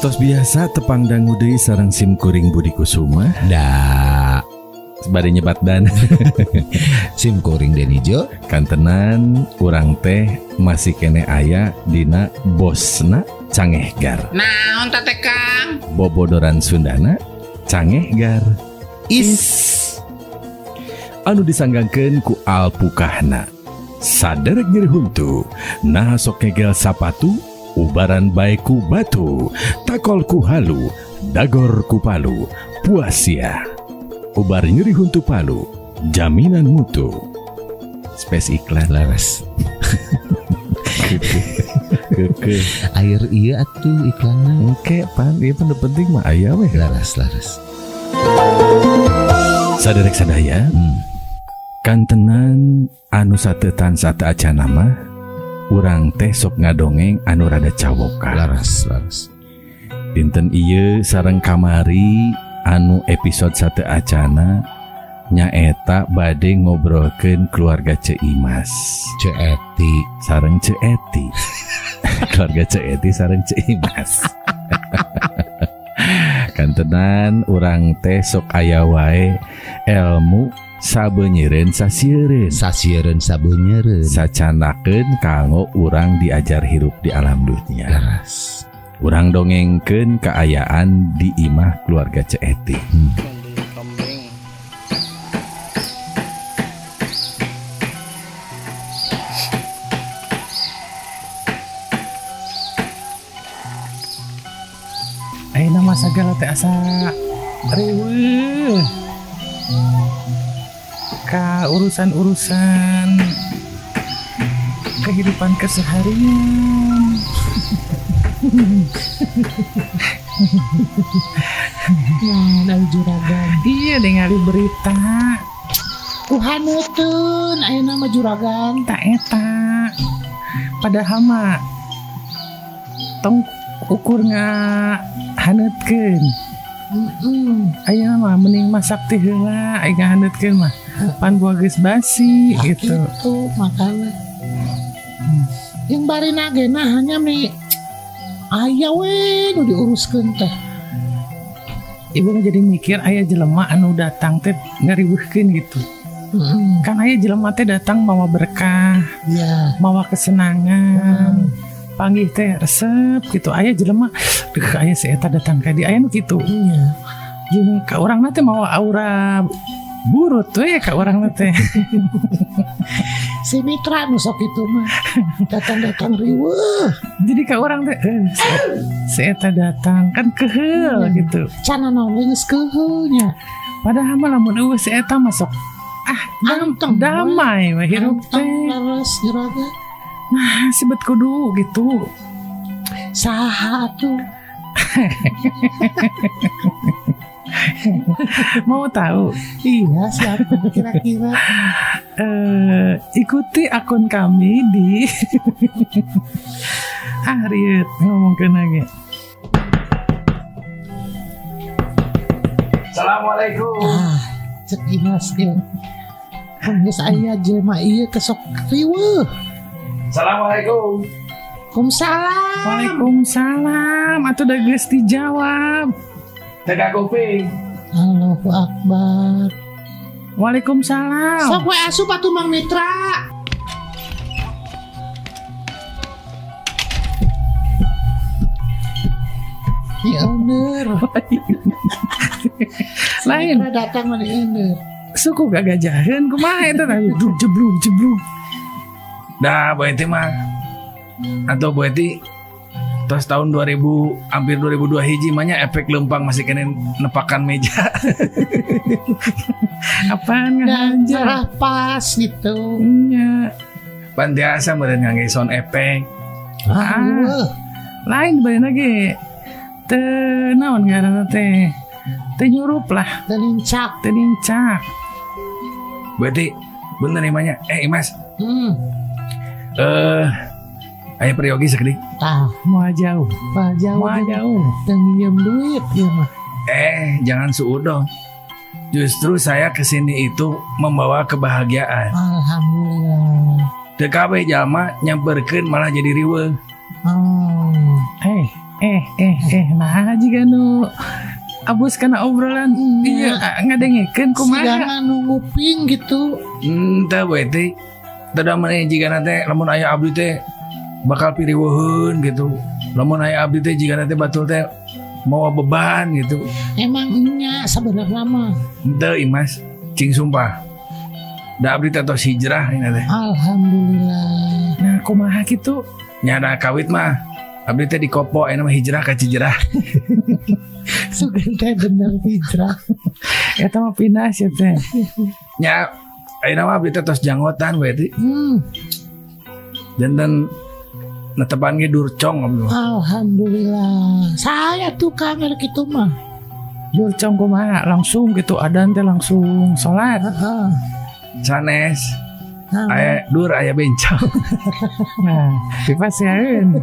Sapertos biasa tepang dangu deui sareng sim kuring Budi Kusuma. Da. Bade nyebat dan Sim kuring Deni Jo. Kantenan urang teh masih keneh aya dina bosna Cangehgar. Naon teh, Kang? Bobodoran Sundana Cangehgar. Is. Anu disanggangkeun ku alpukahna. Saderek nyeri huntu, nah sok ngegel sapatu, ubaran bae ku batu, takol ku halu, dagor ku palu, puas ya. Ubar nyeri huntu palu, jaminan mutu. Space iklan. Leres. Keke. Air iya atuh iklanna. Engke pan, ieu pan nu penting mah aya weh. Leres leres. Saderek sadaya, kantenan anu satetan sateuacanna mah urang teh sok ngadongeng anu rada cawoka. Leres leres. Dinten ieu sareng kamari anu episode sateuacanna nyaeta bade ngobrolkeun keluarga Ceu Imas. Ceu Eti. Sareng Ceu Eti. Keluarga Ceu Eti sareng Ceu Imas. Kantenan urang teh sok aya wae elmu sabeunyereun sasieureun. Sasieureun sabeunyereun. Sacanakeun kanggo urang diajar hirup di alam dunia. Leres. Urang dongengkeun kaayaan di imah keluarga Ceu Eti. Kambing. Ayeuna mah sagala teh asa riweuh. Ka urusan-urusan kehidupan keseharian. Nah, dari juragan. Iya, ningali berita. Ku haneuteun ayeuna mah juragan. Tak eta. Padahal mah tong ukur ngahaneutkeun. Ayeuna mah mending masak teh heula, ai ngahaneutkeun mah pan buah geus basi Nah, gitu. gitu makanya. Yang bari nage nah hanya mi aya we nu diuruskeun teh. Ibu mah jadi mikir aya jelema anu datang teh ngariweuhkeun gitu. Kan aya jelema teh datang mawa berkah, mawa kesenangan. Panggih teh resep gitu. Aya jelema deuh aya si eta datang ka dieu aya nu kitu. Jeung ka urangna teh mawa aura burut we ka urangna teh. Si Mitra nu sok itu mah datang-datang riweuh. Jadi ka urang teh si eta datang kan keheul gitu. Cana naon we geus keheul nya. Padahal mah lamun eueuh si eta mah sok ah Anteng we. damai we hirup Anteng teh. leres juragan. Nah, sibet kudu gitu. Saha tuh? Mau tahu? Iya, siapa kira-kira? Ikuti akun kami di ah riet ngomongkeun lagi. Assalamualaikum. Ah, cek Imas ge. Kan geus aya jelema ieu teh sok riweuh. Assalamualaikum. Waalaikumsalam. Waalaikumsalam. Atuh da geus dijawab. Tega kuping. Allahu Akbar. Waalaikumsalam. Sok we asup atuh Mang Mitra. Ya bener. Lain. Mitra datang mana bener. Suku gagajaheun kumaha eta teh jeblug jeblug jeblug. Dah Bu Eti mah atau Bu Eti terus tahun 2000 hampir 2002 hiji mah nya efek lempang masih kena nepakan meja. Apaan Dan ngahaja? arah pas gitu. Nya. Pan biasa meureun ngangge sound effect. Ah, Ah. Lain bari lagi. Teu naon ngaranna teh? Teu nyurup lah, teu lincak. Teu lincak. Bu Eti bener nih mah nya. Imas. Aya peryogi sakedik. Tah, Moal jauh. moal jauh. Moal jauh. Teu nginjem duit ieu mah. Jangan suudon. Justru saya kesini itu membawa kebahagiaan. Alhamdulillah. Teu kabeh jalma nyamperkeun malah jadi riweuh. Oh. Nah jiga nu abus kana obrolan Iya. iya ngadengekeun kumaha. Siga nu nguping gitu. Teu Bu Eti. Teu da maneh jigana teh lamun aya abdi teh bakal piriweuheun gitu. Lamun aya abdi teh jigana teh batul teh mawa beban gitu. Emang nya sebenarnya mah. Henteu Imas, cing sumpah. Da abdi teh tos hijrah ini teh. Alhamdulillah. Nah kumaha kitu? Nya da kawit mah abdi teh di Kopo ayeuna mah hijrah ka Cijerah. Sugan teh bener hijrah. Eta mah pindah sih teh. Nya ayeuna mah abdi teh tos janggotan we teh. Janten netepan ge durcong abdi mah. Alhamdulillah. Saya tukang rek kitu mah. Durcong kumaha langsung gitu adan teh langsung salat. Heeh. Sanes Nah, aya dur aya bencong. Nah, dipasihaeun.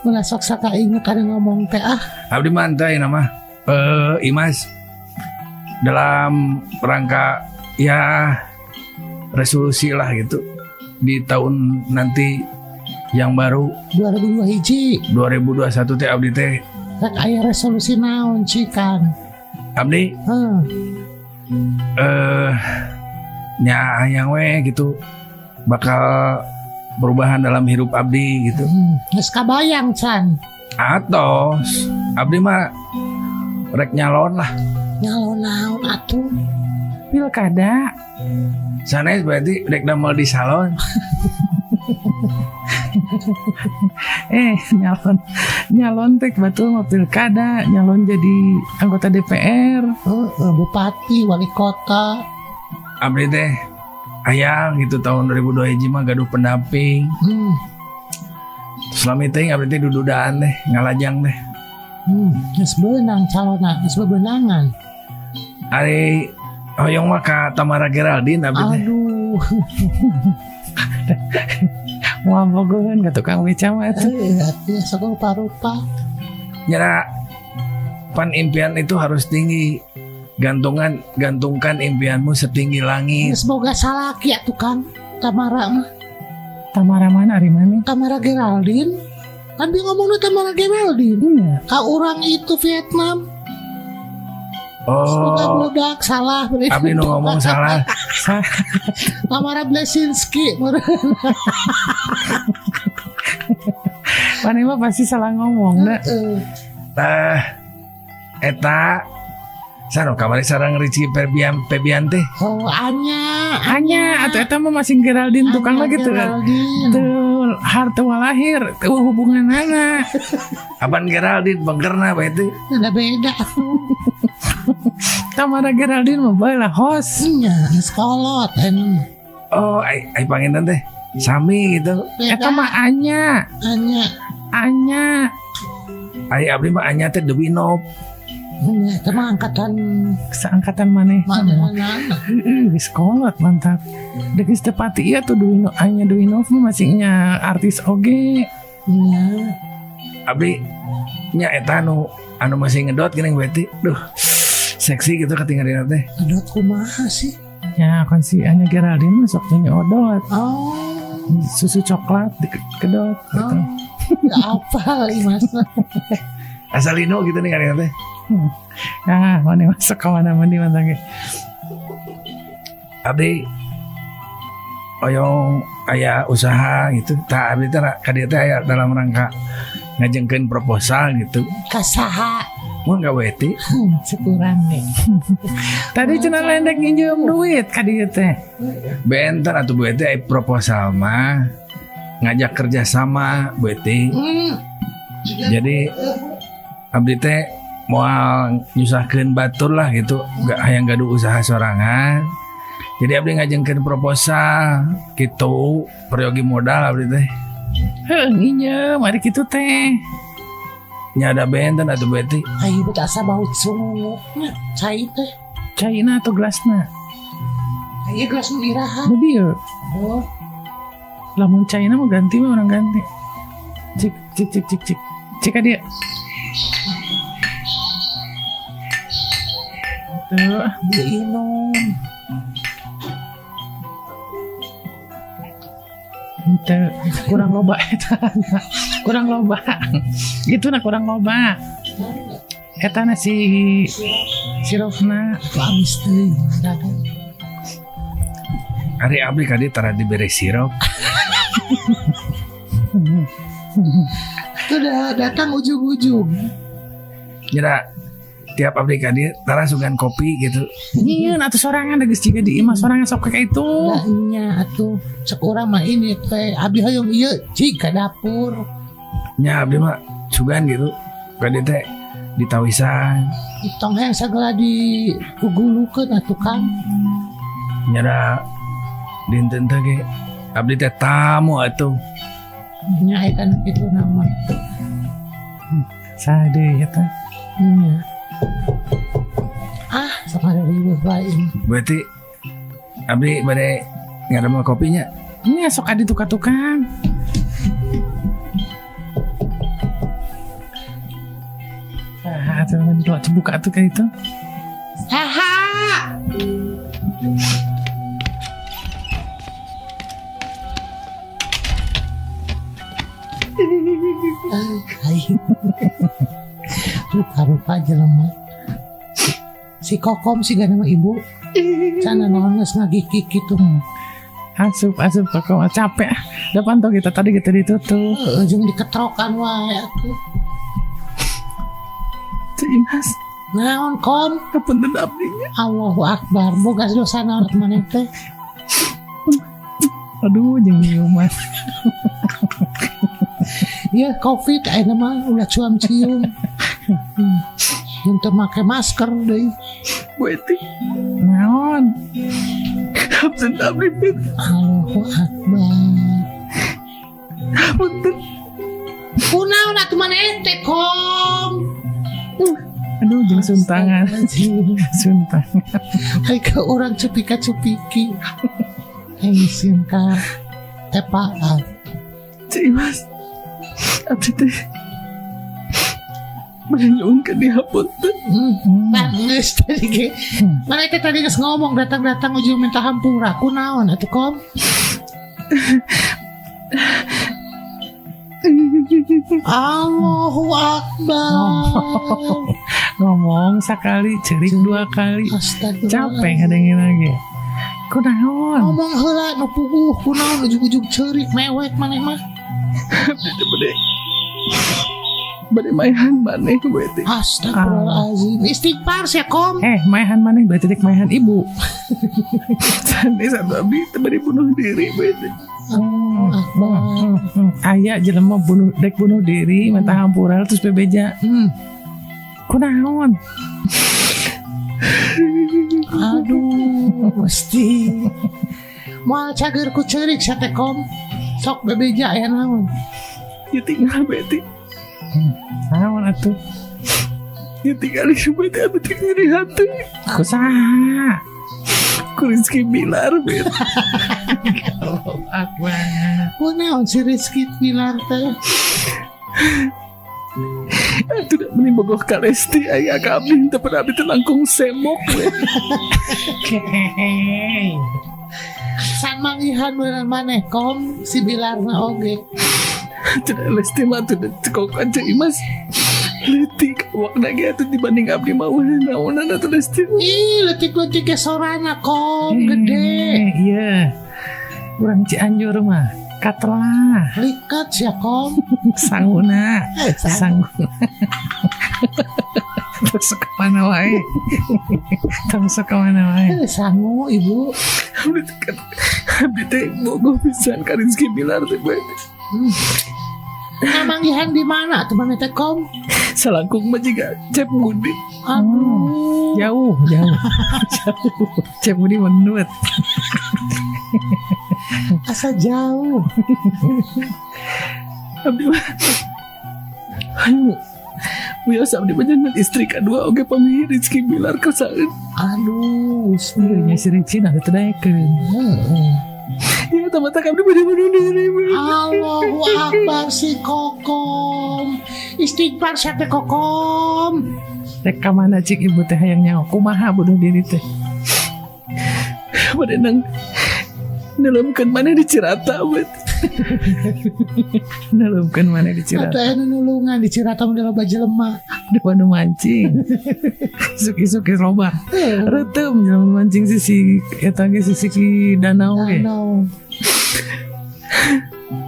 Ulah sok saka inget ada ngomong teh ah. Abdi mah henteu ayeuna mah. Imas dalam rangka ya resolusi lah gitu di tahun nanti yang baru 2002 hiji. 2021 teh abdi teh Rek aya resolusi naon cikan. abdi Heeh. Nya hayang we gitu bakal perubahan dalam hidup abdi gitu. Geus kabayang can. Atos abdi mah rek nyalon lah. Nyalon naon atuh? Pilkada. Sanes berarti rek damel di salon. Nyalon. Nyalon teh batul mah pilkada, nyalon jadi anggota DPR. Heeh, bupati, wali kota. Abdi teh hayang gitu tahun 2002 hiji mah gaduh pendamping. Selama teh abdi teh dududaan teh, ngalajang teh. Geus beunang calonna, geus bebenangan. Ari hoyong mah ka Tamara Geraldine abdi teh. Aduh. Moal bogoheun ka tukang beca mah atuh. Atuh sok rupa-rupa. Nyana pan impian itu harus tinggi. Gantungkan impianmu setinggi langit. Geus boga salaki atuh Kang Tamara mah. Tamara mana ari mana? Tamara Geraldine. Kan dia ngomongnya Tamara Geraldine. Iya. Ka urang itu Vietnam. Oh. Semoga budak salah. Abdi nu ngomong salah. Tamara Bleszynski. Maneh mah pasti salah ngomong da. Tah eta sano kamari sareng Rizky Febian teh. Oh, Anya. Anya atuh eta mah masih Geraldine tukang lagi tuh. Geraldine. Tuh, harta lahir, tuh hubunganana. Apan Geraldine bengkerna bae teh. Beda-beda. Tamara Geraldine mah bae lah host. Nya, geus kolot en. Oh, ai panginten teh. Sami gitu. Eta mah Anya. Anya. Anya. Ai abdi mah Anya teh Dewi Nop. Nya, eta mah angkatan seangkatan maneh. Mana? Heeh, geus kolot mantap. Da geus teu pati ieu tuh Dewi Nop, Anya Dewi Nop mah masih nya artis oge. Nya. Abdi nya eta anu masih ngedot geuning beti. Duh. Seksi gitu katingalina teh. Ngedot kumaha sih? Ya kan si Anya Geraldine mah sok nyanyi odot. Oh. Susu coklat dikedot gitu. Oh. Apa Mas? Asalino gitu nih kali teh. Nah, mana masuk ke mana-mana mantap ge. Abdi oyong aya usaha gitu. Tah abdi teh ka dieu teh aya dalam rangka ngajengkeun proposal gitu. Ka saha? Mun ka Weti. Sekurang nih. Tadi cenah lendek nginjem duit ka dieu teh. Benten atuh Bu Eti aya proposal mah ngajak kerja sama Bu Eti. Jadi abdi teh moal nyusahkeun batur lah gitu, gak hayang gaduh usaha sorangan. Jadi abdi ngajengkeun proposal gitu, peryogi modal abdi teh. Heuh, nginjem ari kitu teh. Nya ada benten atuh Bu Eti. Ayo bet asa bau sungungna cai teh. Caina atau gelasna? Ieu gelas nu iraha. Nu bieu. Oh. Lamun caina mah ganti mah orang ganti. Cik cik cik cik cik. Cik ka dieu. Tuh, diinum. Henteu, kurang loba eta. Kurang loba. Itu na kurang loba. Eta na si sirupna. Amis teuing. Ari abdi ka dieu tara dibere sirup. Sudah datang ujung-ujung. Nyera tiap abdi ka dieu tara sugan kopi gitu. Nyieun atuh sorangan geus jiga di imah sorangan sok kayak itu. Da nya atuh cek urang mah ini teh abdi hoyong ieu cik ka dapur. Nya abdi mah sugan gitu. Ka dieu teh ditawisan. Tong hayang sagala digugulukeun atuh Kang. Nyera dinten teh ge abdi teh tamu atuh. Nya eta nu kitu nama. Sade eta. Nya. Ah, sok ada riweuh wae. Berarti abdi bade ngadamel kopinya. Nya sok adi tukang-tukang. Ah, atuh mah buka atuh kayak itu. Saha? Rupa-rupa jelema. Si Kokom sih gak nama ibu. Sana naon geus ngagikik kitu. Asup Kokom capek. Da pantau kita tadi kita ditutup. Heeh, jeung diketrokan wae atuh. Ceu Imas. Naon Kom? Kapunten abdi nya. Allahu Akbar, boga dosa naon maneh teh? Aduh, jeung nyiuman. Ya Covid ayeuna mah ulah cuam-cium. Jeung teu make masker deui. Bu Eti. Naon? Absen abdi pit. Allahu Akbar. Punten. Kunaon atuh maneh teh Kom? Aduh, jeung suntangan. Suntangan. Hai ka urang cupika-cupiki. Hengsin ka tepaan. Ceu Imas. Abdi teh bade nyuhunkeun dihapunten. Geus tadi ge. Maneh teh tadi geus ngomong datang-datang ujung minta hampura. Kunaon atuh Kom? Allahu Akbar. Ngomong sekali, cerik dua kali. Astagfirullah. Capek ngadengin lagi. Kunaon? Ngomong heula nu puguh kunaon ujug-ujug ceurik mewek maneh mah. Abdi teh bade maehan maneh Bu Eti. Astagfirullahalazim. Istighfar sia Kom. Maehan maneh berarti dek maehan ibu. Sanes atuh abdi teh bade bunuh diri Bu Eti. Aya jelema bunuh dek bunuh diri minta hampura terus bebeja. Kunaon? Aduh, mesti. Moal cager ku ceurik sia teh Kom. Sok bebeja aya naon? Ya tinggal Bu Eti. Naon atuh? Ya tinggal Bu Eti abdi teh nyeri hati. Ku saha? Ku Rizky Bilar Bu Eti. Allahu Akbar. Kunaon si Rizky Bilar teh? Atuh da meni bogoh ka Lesti aya ka abdi teu pernah abdi teh langkung semok we. San manggihan beunang maneh Kom si Bilarna oge. Atuh Lesti mah atuh cekokan Ceu Imas. Leutik awakna ge atuh dibanding abdi mah naonan atuh Lesti. Ih, leutik-leutik ge sorana Kom gede. Iya. Urang Cianjur mah katelah. Likat sia Kom. Sanguna. Sanguna. Terus kemana wae? Terus kemana wae? Sangu ibu. Abdi teh bogoh pisan ka Rizky Bilar teh Bu. Nah, manggihan di mana tuh maneh teh Kom? Salangkung mah jiga Cep Budi. Aduh. Jauh, jauh. Jauh. Cep Budi menurut. Asa jauh. Abdi mah. Ayo. Wios abdi mah jangan istri kadua oge pamih Rizky Bilar kesaeun. Aduh, ieu nya si Rizky nah teu daekeun. Heeh. Ya mata abdi bade bunuh diri. Allahu Akbar si Kokom. Istighfar sia teh Kokom. Rek ka mana cik ibu teh hayang nyaho kumaha bunuh diri teh. Bade nang nelemkeun maneh di Cirata we. Nulungkeun maneh di Cirata. Atuh aya nu nulungan di Cirata mah loba jelema. Aduh anu mancing. Isuk-isuk geus loba. Reuteum jelema mancing sisi eta ge sisi ki danau ge. Danau.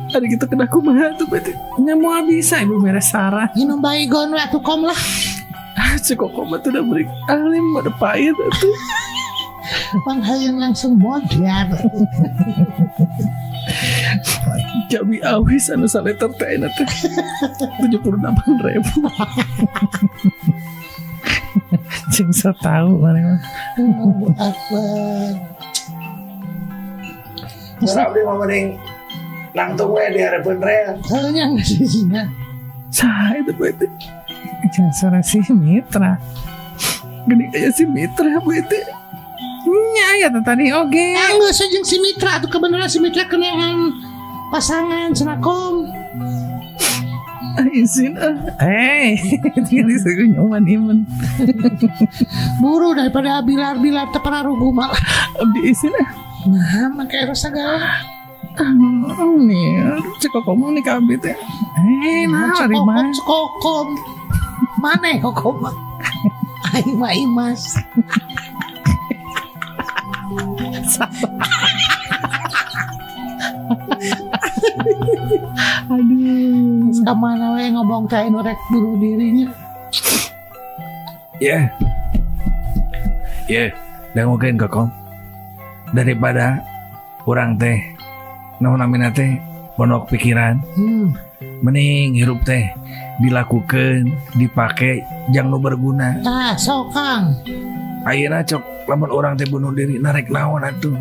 Ada gitu kena kumaha tuh berarti. Nya moal bisa ibu mere saran. Minum baygon we atuh kom lah. Ah, si Koko mah tuh udah beri alim udah pahit atuh. Pang hayang langsung modar. Jabi awis anu saleter teh ayeuna teh 78.000. Jeung so tau maneh mah. Allahu Akbar. Abdi mah mending langtung we di hareupeun rel. Heuh nya geus sisinya. Saha itu berarti? Jangan suara si Mitra. Gini kayak si Mitra berarti. Nya ya teh tadi oge. Ah, geus jeung si Mitra atuh kebenaran si Mitra kenangan pasangan cenah kom. Ah, izin ah. Tinggal disuruh nyoman iman. Buru daripada bilar-bilar teu pararugu mah. Abdi izin ah. Nah, make eros segala. Nih, cek kokom nih ka abdi teh. Nah, ari mah. Kokom, kokom. Maneh kokom mah. Aing mah Imas. Aduh. Geus ka mana we ngomong teh anu rek bunuh dirinya. Ya. Ya, dangukeun kokom. Daripada urang teh naon namina teh pondok pikiran, mending hirup teh dilakukeun, dipake jang nu berguna. Tah, sok Kang. Ayeuna cok lamun urang teh bunuh diri narek naon atuh.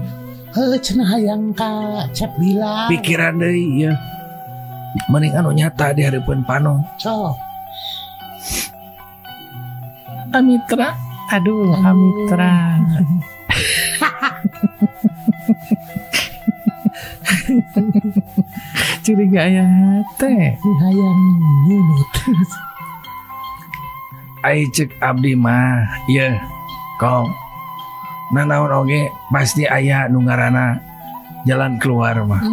Heuh cenah hayang ka Cep Bila. Pikiran deui ya. Mending anu nyata di hareupeun panon. Sok. Amitra. Aduh, Amitra. Curiga aya teh. Hayang nyunut. Ai cek abdi mah ye kom. Nanaon oge pasti aya nu ngaranna jalan keluar mah.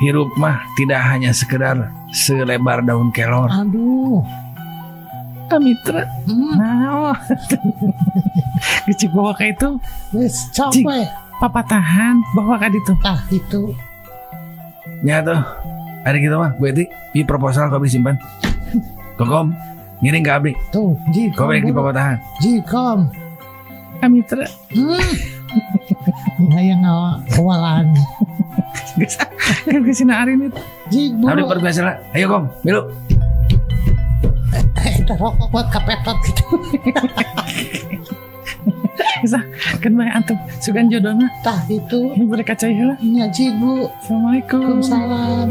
Hirup mah tidak hanya sekedar selebar daun kelor. Aduh. Amitra. Nah, Gecik bawa ka itu. Geus cok Cik. we. Papatahan bawa ka ditu. Tah itu. Nya tuh. Ada gitu mah, Bu Eti, pi proposal kau simpan. Kokom, ngiring ke abdi. Tuh, jikom. Kau di papatahan. Jikom. Amitra. Hayang ngawalan. Geus kan ke sini ari nih. Jik Abdi buru. perbiasa. Ayo kom, milu. Eta rokok buat kapetot gitu. Geus ah, kan bae antum sugan jodohna. Tah itu. Ini beri kacai heula. Nya jik bu. Assalamualaikum. Waalaikumsalam.